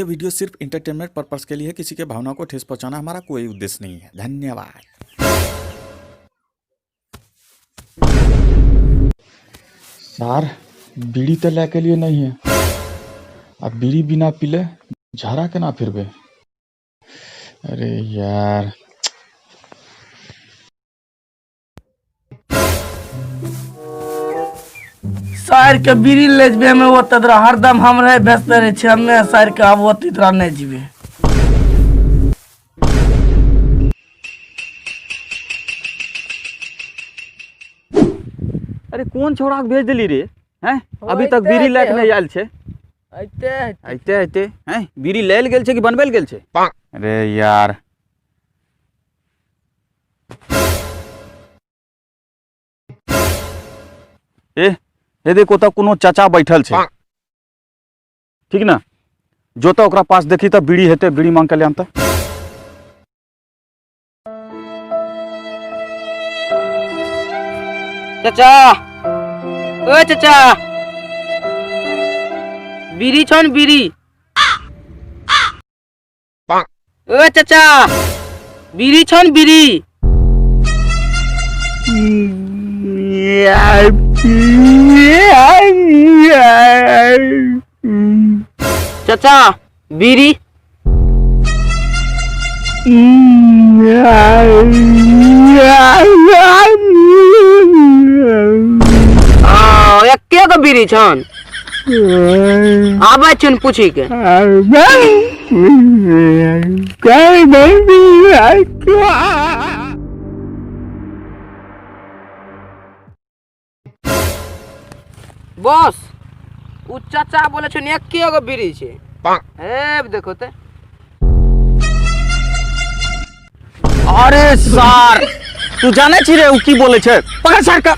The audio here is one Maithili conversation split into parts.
वीडियो सिर्फ इंटरटेनमेंट पर्पस के लिए है, किसी के भावना को ठेस पहुंचाना हमारा कोई उद्देश्य नहीं है। धन्यवाद। सार बीड़ी तऽ लए के लिए नहीं है, आ बीड़ी बिना पीले झाड़ा केना फिरबै? अरे यार, सार के बीड़ी ले जेबे में ओतऽ तोरा हरदम हमरे भेजते रहे छै, हमे सार के आब ओतऽ तोरा नहि जेबे। अरे कोन छौड़ा के भेज देली रे? हैं, अभी तक बीड़ी लए के नहीं आयल छै। अइते अइते अइते। हैं, बीड़ी लेल गेल छै कि बनबै गेल छै? अरे यार, ए हे देख, ओतऽ कोनो चाचा बैठल छै, ठीक ने? जो तऽ ओकरा पास देखी तऽ बीड़ी हेतै, बीड़ी मांग के ले आनतै। चाचा, ओ चाचा, बीड़ी छन बीड़ी? ओ चाचा, बीड़ी छन बीड़ी? चाचा, बीड़ी? एके गो बीड़ी छन? आबै छन पूछी के। बस उ चाचा बोले छन एके गो बीड़ी छै। ए देखो ते। अरे सार, तू जाने छी रे उ की बोले छै? पकड़ सार का।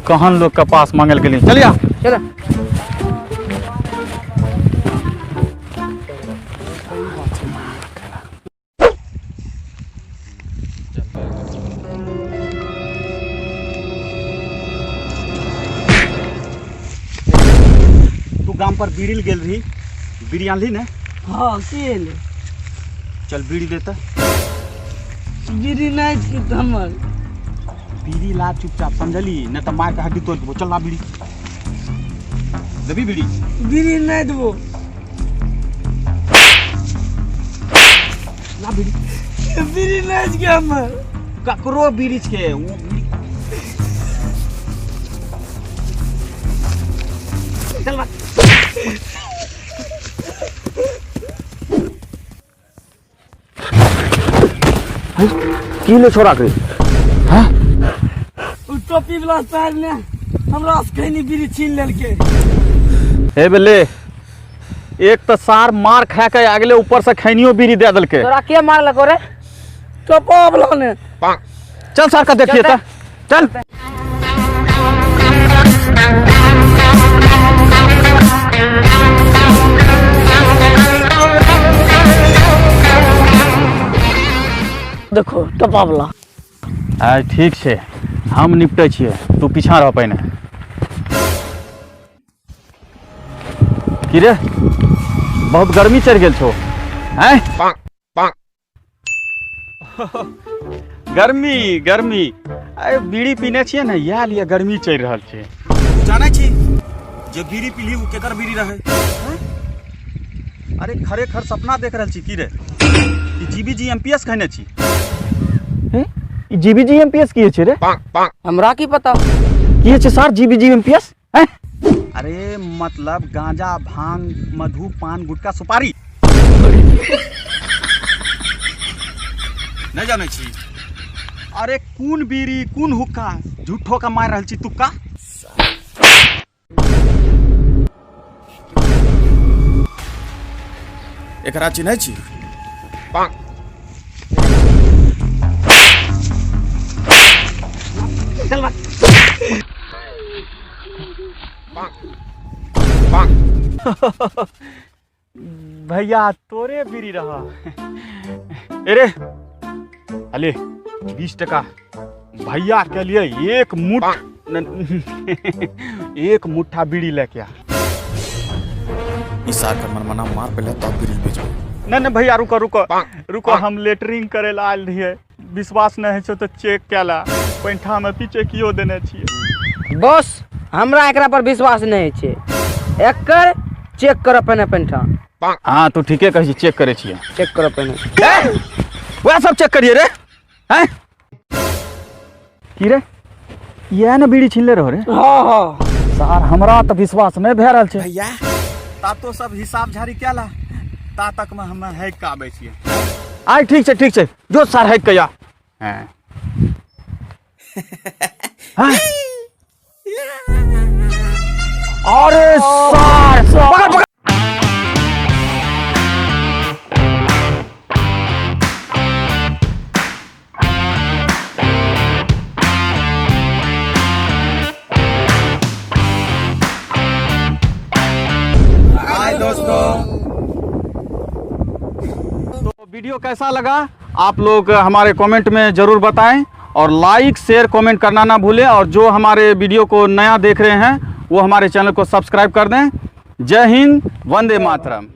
कहन लोग के पास मांगल गेली, चलिया। चलो। तू गाम पर बीड़ी गेल रही, बीड़ी आनली ने? हाँ, के एलै? चल, बीड़ी देता। बीड़ी नहीं छी हमर। बीड़ी ला चुपचाप, समझली? न तऽ मार के हड्डी तोड़ देबो। चल ला बीड़ी, देबी बीड़ी? बीड़ी नहीं देबो। ला बीड़ी। बीड़ी नहीं छी हमर। ककरो बीड़ी के वो बीड़ी। चल ला। की ले छोड़ा के? उ टोपी वाला सार ने हमरा से खैनी बीड़ी छीन लेलकै। हे बेले, एक तऽ सार मार खा के आगले, ऊपर से खैनियो बीड़ी दे देलकै। तोरा के मारलको रे? टोपा वाला ने। चल सार का देखिए चल। तऽ चल। देखो, टोपा वाला। आ ठीक छै, हम निपटै छियै, तू पीछा रह पहिने। की रे, बहुत गर्मी चढ़ि गेल छौ? हैं, गर्मी गर्मी। अरे बीड़ी पीने छियै ने, इएह लिए गर्मी चढ़ि रहल छै। जानै छी जे बीड़ी पीली उ केकर बीड़ी रहै? हैं? अरे खरे खर सपना देख रहल छी की रे? ई जीबीजी एमपीएस खैने छी? ई जीबीजी एमपीएस की छै रे? हमरा की पता। की छै सर जीबीजी एमपीएस? हैं? अरे मतलब गांजा, भांग, मधु, पान, गुटखा, सुपारी। नहि जानै छी? अरे कोन बीड़ी, कोन हुक्का, झूठो का मारि रहल छी तुक्का। एकरा चिन्है छी? भैया, तोरे बीड़ी रहा। अरे अले 20 टका भैया के लिए एक मुठ एक मुट्ठा बीड़ी लेके आ। ई सार के मनमना मार पहले तब बीड़ी बेचबे। नहीं नहीं भैया रुको रुको रुको, हम लेटरिंग करे ला आयल रहिए, विश्वास नहीं है तो चेक कैला, पैंठा में पीछे कियो देने छिए। बॉस हमरा एकरा पर विश्वास नहीं छै, एकर चेक कर पहिने पैंठा। हाँ तू ठीके कहै छी, चेक करै छियै। चेक कर पहिने। वएह सब चेक करिए रे। हैं की रे, इएह ने बीड़ी छीनले रहो रे? हाँ हाँ। सार हमरा तऽ विश्वास नहि भए रहल छै भैया। ता तो सब हिसाब झाड़ी कैला, ता तक में हम हैक के आबै छियै। आइ ठीक छै ठीक छै, जो सार हैक के आ। हैं। हैं? अरे सार पकड़ पकड़। दोस्तों तो वीडियो कैसा लगा आप लोग हमारे कमेंट में ज़रूर बताएं और लाइक शेयर कमेंट करना ना भूलें, और जो हमारे वीडियो को नया देख रहे हैं वो हमारे चैनल को सब्सक्राइब कर दें। जय हिंद, वंदे मातरम।